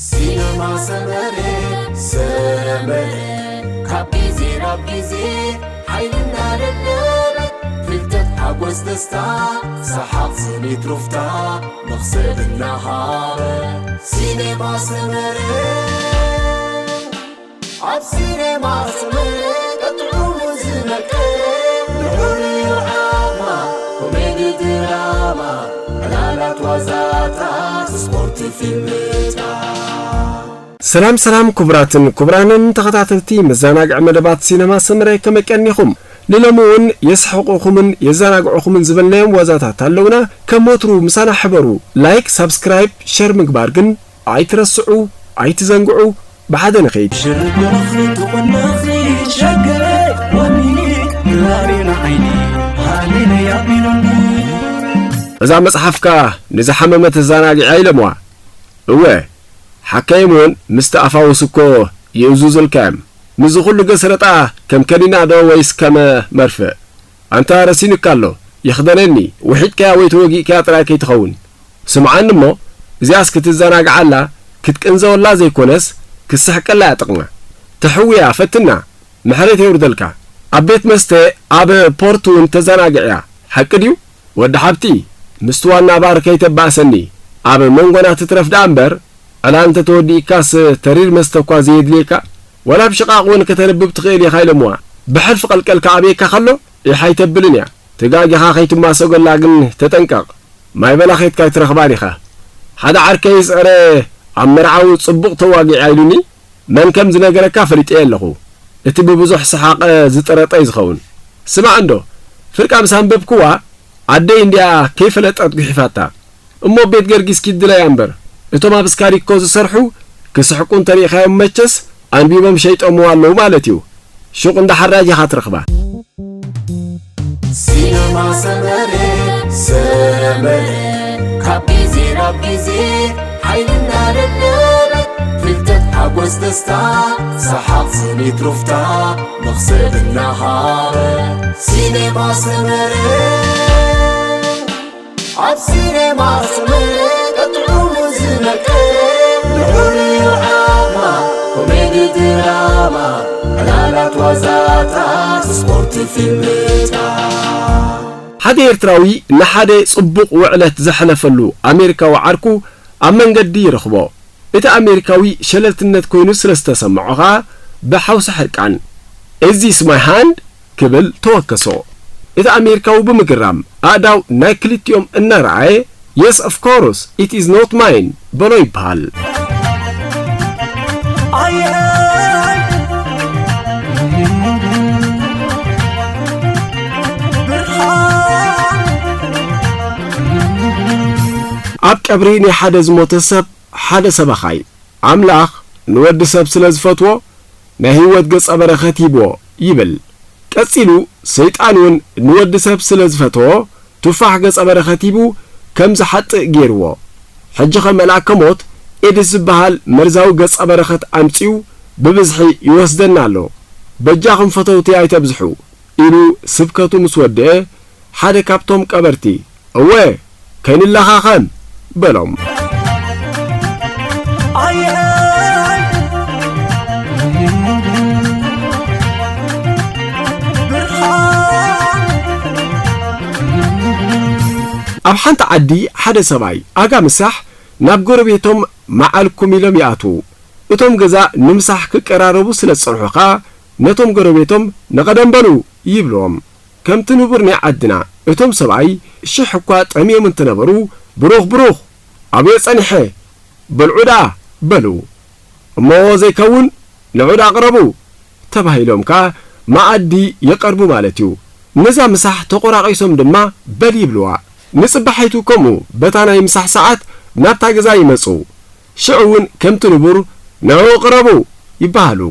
ሲነማ ሰመረ፣ ሰመረ፣ ካብ ግዜ ናብ ግዜ ሓይልና ደደበ፣ ፍልጠት ሓጎስ ደስታ፣ ሰሓቕ ስኒት ሩፍታ፣ መኽሰብ እናሃበ። ሲነማ ሰመረ፣ ኣብ ሲነማ ሰመረ፣ ቀጥዑሙ ዝመቀረ፣ ንዑ ንርኣማ፣ ኮሜዲ ድራማ፣ ዕላላት ዋዛታት፣ ስፖርት ፊልምታት። ሰላም ሰላም ክቡራትን ክቡራንን ተኸታተልቲ መዘናግዒ መደባት ሲነማ ሰመረ ከመይ ቀኒኹም? ንሎሚ እውን የስሕቑኹምን የዘናግዑኹምን ዝበልናዮም ዋዛታት ኣለውና። ከም ወትሩ ምሳና ሕበሩ። ላይክ፣ ሳብስክራይብ፣ ሸር ምግባር ግን ኣይትረስዑ፣ ኣይትዘንግዑ። ብሓደ ንኸይድ። ሽርብኽሪ ትቑንኽሪ ሸገረ ወኒ ክላሪ ንዓይኒ ሃሌሉያ ቢሉኒ። እዛ መጽሓፍካ ንዝሓመመ ተዘናግዒ ኢሎምዋ። እወ፣ ሓካይም እውን ምስቲ ኣፋውስ እኮ ይእዙዙልካ እዮም። ምስዚ ኩሉ ገስረጣ ከም ከኒና ዶ ወይስ ከም መርፍእ? ኣንታ ረሲኑካ ኣሎ፣ ይኽደነኒ፣ ውሒጥካያ ወይ ተወጊእካያ ጥራይ ከይትኸውን። ስምዓኒ እሞ፣ እዚኣስ ክትዘናግዓላ፣ ክትቅንዘወላ ዘይኮነስ፣ ክትስሕቀላ እያ ጥቕማ። ተሕውያ፣ ፈትና፣ ምሕረት የውርደልካ። ኣብ ቤት መስተ፣ ኣብ ፖርት እውን ተዘናግዕያ። ሓቂ ድዩ? ወዲ ሓብቲ፣ ምስቲ ዋና ባር ከይተባእሰኒ፣ ኣብ መንጎና ትትረፍ ደኣ እምበር፣ ዕላል እንተተወዲእካስ ተሪር መስተ እኳ ዘየድልየካ፣ ዋላ ኣብ ሽቓቕ እውን ከተንብብ ትኽእል ኢኻ ኢሎምዋ። ብሕልፊ ቀልቀልካ ኣብየካ ከሎ፣ ኢሕ ኣይተብልን እያ። ተጋጊኻ ከይትማሰገላ ግን ተጠንቀቕ። ማይ በላ ኬድካ ኣይትረኽባን ኢኻ። ሓደ ዓርከይ ዝጸረ ኣብ መርዓዊ ጽቡቕ ተዋጊዐ ኢሉኒ፣ መን ከም ዝነገረካ ፈሊጠዮ ኣለኹ። እቲ ብብዙሕ ሰሓቐ ዝጠረጠ እዩ ዝኸውን። ስማዕ እንዶ፣ ፍርቃ ምስ ኣንበብክዋ፣ ኣደይ እንድያ ከይፈለጠት ጉሒፋታ። እሞ ቤት ገርጊስ ኪድ ድለያ እምበር፣ እቶም ኣብ ስካሪኮ ዝሰርሑ ክስሕቁ እንተሪኢኻዮም መቸስ ኣንቢቦም ሸይጦምዋ ኣለዉ ማለት እዩ። ሹቕ እንዳ ሓራጅ ኢኻ ትረኽባ። ሲነማ ሰመረ፣ ሰመረ፣ ካብ ግዜ ናብ ግዜ ሓይልና ደደበ፣ ፍልጠት ሓጎስ ደስታ፣ ሰሓቕ ስኒት ሩፍታ፣ መኽሰብ እናሃበ። ሲነማ ሰመረ፣ ኣብ ሲነማ ሰመረ፣ ቀጥዑሙ ዝመቀረ፣ ንዑ ንርኣማ፣ ኮሜዲ ድራማ፣ ዕላላት ዋዛታት፣ ስፖርት ፊልምታት። ሓደ ኤርትራዊ ንሓደ ጽቡቕ ውዕለት ዘሕለፈሉ ኣሜሪካዊ ዓርኩ ኣብ መንገዲ ይረኽቦ። እቲ ኣሜሪካዊ ሸለልትነት ኮይኑ ስለ ዝተሰምዖ ኸኣ ብሓውሲ ሕርቃን፣ "Is this my hand?" ክብል ተወከሶ። እቲ ኣሜሪካዊ ብምግራም ኣእዳው ናይ ክልቲኦም እናረኣየ፣ "Yes, of course, it is not mine," በሎ ይበሃል። ኣብ ቀብሪ ናይ ሓደ ዝሞተ ሰብ ሓደ ሰባኻይ፣ ኣምላኽ ንወዲ ሰብ ስለ ዝፈትዎ፣ ናይ ህይወት ገጸ በረኸት ሂብዎ ይብል። ቀጺሉ፣ ሰይጣን እውን ንወዲ ሰብ ስለ ዝፈትዎ፣ ቱፋሕ ገጸ በረኸት ሂቡ ከም ዝሓጥእ ገይርዎ። ሕጂ ኸ መልኣከ ሞት ኤድስ ዝበሃል መርዛዊ ገጸ በረኸት ኣምጺኡ ብብዝሒ ይወስደና ኣሎ። በጃኹም ፈተውቲ ኣይተብዝሑ። ኢሉ ስብከቱ ምስ ወድአ፣ ሓደ ካብቶም ቀበርቲ፣ "እወ፣ ከይንለኻኸም!" በሎም። ኣብ ሓንቲ ዓዲ ሓደ ሰብኣይ ኣጋ ምሳሕ ናብ ጎረቤቶም መዓልኩም ኢሎም ይኣትዉ። እቶም ገዛ ንምሳሕ ክቀራረቡ ስለ ዝጸንሑ ኸኣ ነቶም ጎረቤቶም "ንቐደም በሉ" ይብልዎም። ከምቲ ንቡር ናይ ዓድና፣ እቶም ሰብኣይ ሽሕ እኳ ጠምዮም እንተነበሩ፣ "ብሩኽ ብሩኽ፣ ኣበዮ ጸኒሐ? በልዑ ደኣ" በሉ። "እሞ ዘይከውን ንዑ ደኣ ቅረቡ" ተባሂሎም ከኣ መኣዲ ይቐርቡ ማለት እዩ። ነዛ ምሳሕ ተቖራቒሶም ድማ "በል" ይብልዋ። ንጽባሒቱ ከምኡ በታ ናይ ምሳሕ ሰዓት ናብታ ገዛ ይመጹ። ሽዑ እውን ከምቲ ንቡር "ንዑ ቅረቡ" ይበሃሉ።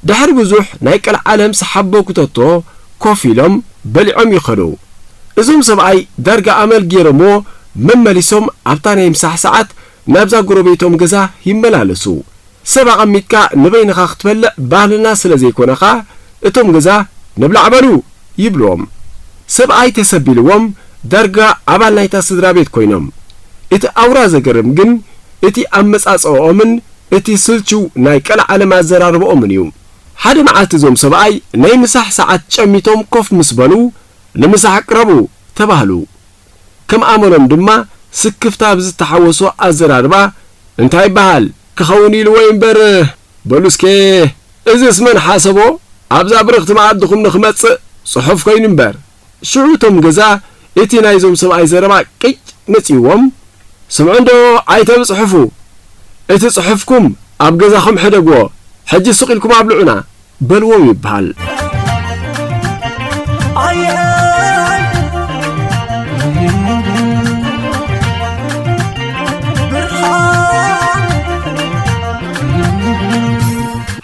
ድሕሪ ብዙሕ ናይ ቀልዓለም ሰሓቦ ክተቶ ኮፍ ኢሎም በሊዖም ይኸዱ። እዞም ሰብኣይ ዳርጋ ኣመል ገይሮምዎ መመሊሶም ኣብታ ናይ ምሳሕ ሰዓት ናብዛ ጎረቤቶም ገዛ ይመላለሱ። ሰብ ኣቐሚጥካ ንበይንኻ ክትበልዕ ባህልና ስለ ዘይኮነ ኸኣ እቶም ገዛ "ንብላዕ በሉ" ይብልዎም። ሰብኣይ ተሰቢልዎም ዳርጋ ኣባል ናይታ ስድራ ቤት ኮይኖም። እቲ ኣውራ ዘገርም ግን እቲ ኣመጻጽኦኦምን እቲ ስልችው ናይ ቀልዓለም ኣዘራርባኦምን እዩ። ሓደ መዓልቲ እዞም ሰብኣይ ናይ ምሳሕ ሰዓት ጨሚቶም ኮፍ ምስ በሉ፣ "ንምሳሕ ቅረቡ" ተባህሉ። ከም ኣመሎም ድማ ስክፍታ ብዝተሓወሶ ኣዘራርባ፣ "እንታይ ይበሃል? ክኸውን ኢልዎ እዩ እምበር፣ በሉ እስከ፣ እዝስ መን ሓሰቦ ኣብዛ ብርኽቲ መኣድኹም ንኽመጽእ ጽሑፍ ኮይኑ እምበር?" ሽዑ እቶም ገዛ እቲ ናይዞም ሰብኣይ ዘረባ ቅጭ መጺዎም፣ "ስምዑ እንዶ ኣይተብጽሕፉ፣ እቲ ጽሑፍኩም ኣብ ገዛኹም ሕደግዎ፣ ሕጂ ስቕ ኢልኩም ኣብልዑና" በልዎም ይበሃል።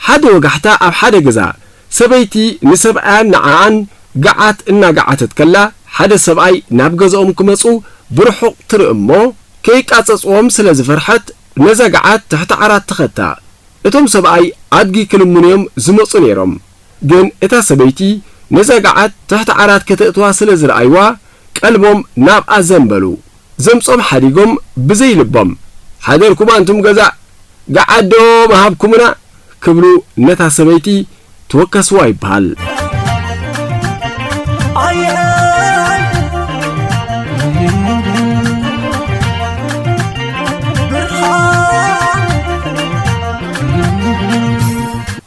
ሓደ ወጋሕታ ኣብ ሓደ ገዛ ሰበይቲ ንሰብኣያን ንዓኣን ገዓት እናገዓተት ከላ፣ ሓደ ሰብኣይ ናብ ገዛኦም ክመጹ ብርሑቕ ትርኢ እሞ፣ ከይቃጸጽዎም ስለ ዝፈርሐት ነዛ ገዓት ትሕቲ ዓራት ተኸታ። እቶም ሰብኣይ ኣድጊ ክልምኑ እዮም ዝመጹ ነይሮም። ግን እታ ሰበይቲ ነዛ ገዓት ትሕቲ ዓራት ከተእትዋ ስለ ዝረኣይዋ፣ ቀልቦም ናብኣ ዘንበሉ። ዘምጾም ሓዲጎም ብዘይ ልቦም፣ "ሓደርኩም ኣንቱም ገዛ፣ ገዓት ዶ ምሃብኩምና?" ክብሉ ነታ ሰበይቲ ትወከስዋ ይበሃል።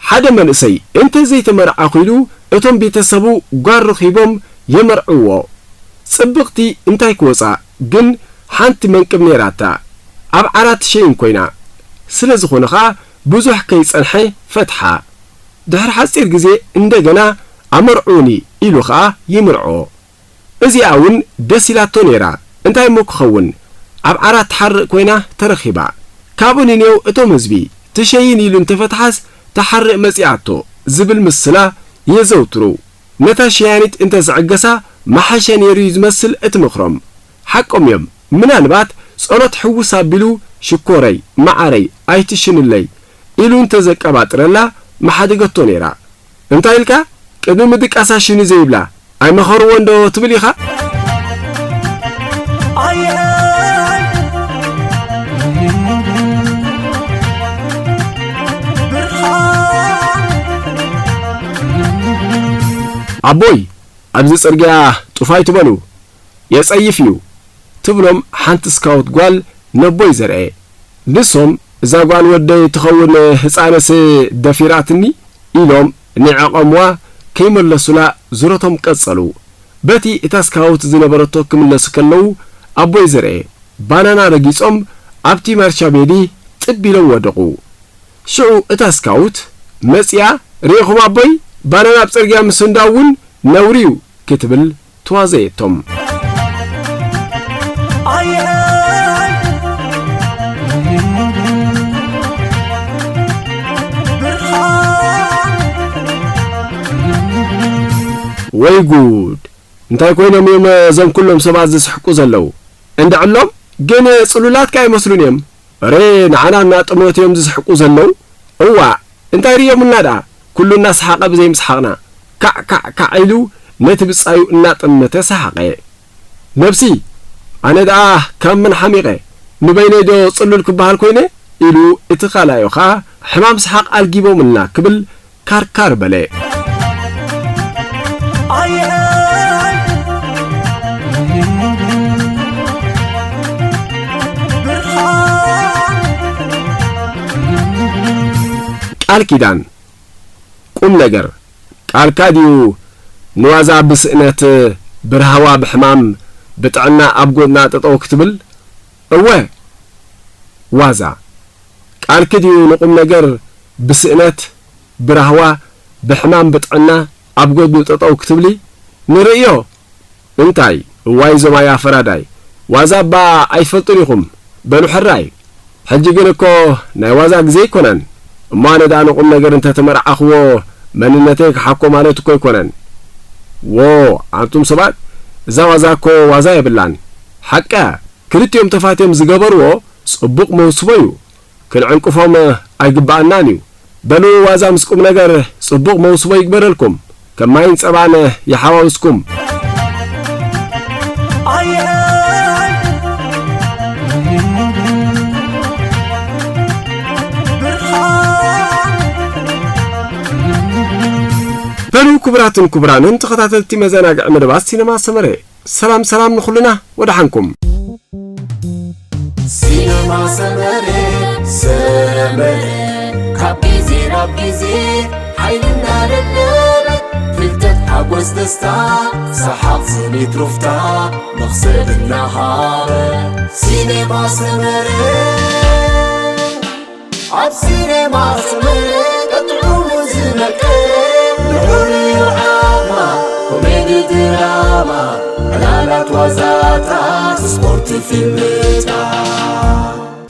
ሓደ መንእሰይ እንተ ዘይተመርዓ ኺሉ፣ እቶም ቤተሰቡ ጓል ረኺቦም የመርዕዎ። ጽብቕቲ እንታይ ክወጻ፣ ግን ሓንቲ መንቅብ ነይራታ። ኣብ ዓራት ሸይን ኮይና። ስለ ዝኾነ ኸኣ ብዙሕ ከይጸንሐ ፈትሓ። ድሕሪ ሓጺር ግዜ እንደገና ኣመርዕውኒ ኢሉ ኸኣ ይምርዖ። እዚኣ እውን ደስ ኢላቶ ነይራ። እንታይ እሞ ክኸውን? ኣብ ዓራት ትሓርእ ኮይና ተረኺባ። ካብኡ ንኔው እቶም ህዝቢ ትሸይን ኢሉ እንተፈትሓስ ትሓርእ መጺኣቶ ዝብል ምስላ የዘውትሩ። ነታ ሸያኒት እንተ ዝዕገሳ ምሓሸ ነይሩ እዩ ዝመስል እቲ ምኽሮም። ሓቆም እዮም። ምናልባት ጸሎት ሕውስ ኣቢሉ "ሽኮረይ፣ መዓረይ፣ ኣይትሽንለይ" ኢሉ እንተ ዘቀባጥረላ ምሓደገቶ ነይራ። እንታይ ኢልካ? ቅድሚ ምድቃሳ ሽኒ ዘይብላ ኣይመኸርዎ እንዶ ትብል ኢኻ? ኣቦይ፣ ኣብዚ ጽርግያ ጡፍ ኣይትበሉ፣ የጸይፍ እዩ፣ ትብሎም ሓንቲ ስካውት ጓል ነቦይ ዘርኤ። ንሶም፣ "እዛ ጓል ወደይ ትኸውን ህጻንስ ደፊራትኒ?" ኢሎም ንዕቐምዋ ከይመለሱላ ዙረቶም ቀጸሉ። በቲ እታ ስካውት ዝነበረቶ ክምለሱ ከለዉ፣ ኣቦይ ዘርኤ ባናና ረጊጾም ኣብቲ ማርሻ ቤዲ ጥብ ኢሎም ወደቑ። ሽዑ እታ ስካውት መጺኣ፣ "ርኢኹም ኣቦይ፣ ባናና ኣብ ጽርግያ ምስንዳው እውን ነውሪ እዩ" ክትብል ተዋዘየቶም። ወይ ጉድ! እንታይ ኮይኖም እዮም እዞም ኩሎም ሰባት ዝስሕቁ ዘለዉ? እንድዕሎም ግን ጽሉላት ከኣ ኣይመስሉን እዮም። እረ፣ ንዓና እናጠመቱ እዮም ዝስሕቁ ዘለዉ። እዋእ፣ እንታይ ርእዮምልና ደኣ? ኩሉ እናሰሓቐ ብዘይ ምስሓቕና። ካዕ፣ ካዕ፣ ካዕ ኢሉ ነቲ ብጻዩ እናጠመተ ሰሓቐ። ነብሲ፣ ኣነ ደኣ ካብ መን ሓሚቐ? ንበይነይ ዶ ጽሉል ክበሃል ኮይነ? ኢሉ እቲ ካልኣዩ ኸኣ ሕማም ሰሓቕ ኣልጊቦምልና ክብል ካርካር በለ። ቃል ኪዳን። ቁም ነገር። ቃልካ ድዩ ንዋዛ ብስእነት፣ ብራህዋ ብሕማም፣ ብጥዕና ኣብ ጎድና ጠጠው ክትብል? እወ፣ ዋዛ። ቃልኪ ድዩ ንቁም ነገር ብስእነት፣ ብራህዋ፣ ብሕማም፣ ብጥዕና ኣብ ጎድኑ ጠጠው ክትብሊ? ንርእዮ። እንታይ? እዋይ ዞማያ ፈራዳይ። ዋዛ እባ ኣይትፈልጡን ኢኹም። በሉ ሕራይ። ሕጂ ግን እኮ ናይ ዋዛ ግዜ ኣይኮነን። እሞ ኣነ ደኣ ንቁም ነገር እንተ ተመርዓኽዎ መንነተይ ክሓኮ ማለት እኮ ኣይኮነን። ዎ፣ ኣንቱም ሰባት፣ እዛ ዋዛ እኮ ዋዛ የብላን። ሓቃ፣ ክልቲኦም ተፋትዮም ዝገበርዎ ጽቡቕ መውስቦ እዩ። ክንዕንቅፎም ኣይግብኣናን እዩ። በሉ ዋዛ ምስ ቁም ነገር ጽቡቕ መውስቦ ይግበረልኩም። ከም ማይን ጸባን ይሓዋውስኩም። ክቡራትን ክቡራንን ተኸታተልቲ መዘናግዒ መደባት ሲነማ ሰመረ፣ ሰላም ሰላም ንኹልና፣ ወደሓንኩም። ሲነማ ሰመረ፣ ሰመረ፣ ካብ ግዜ ናብ ግዜ ሓይልና ደለበት፣ ፍልጠት ሓጎስ ደስታ፣ ሰሓቕ ስኒት ሩፍታ፣ መኽሰብ እናሃበ። ሲነማ ሰመረ፣ ኣብ ሲነማ ሰመረ፣ ጥዑሙ ዝመቀረ፣ ልዑል ዓማ፣ ኮሜዲ ድራማ፣ ዕላላት ዋዛታት፣ ስፖርት ፊልም፣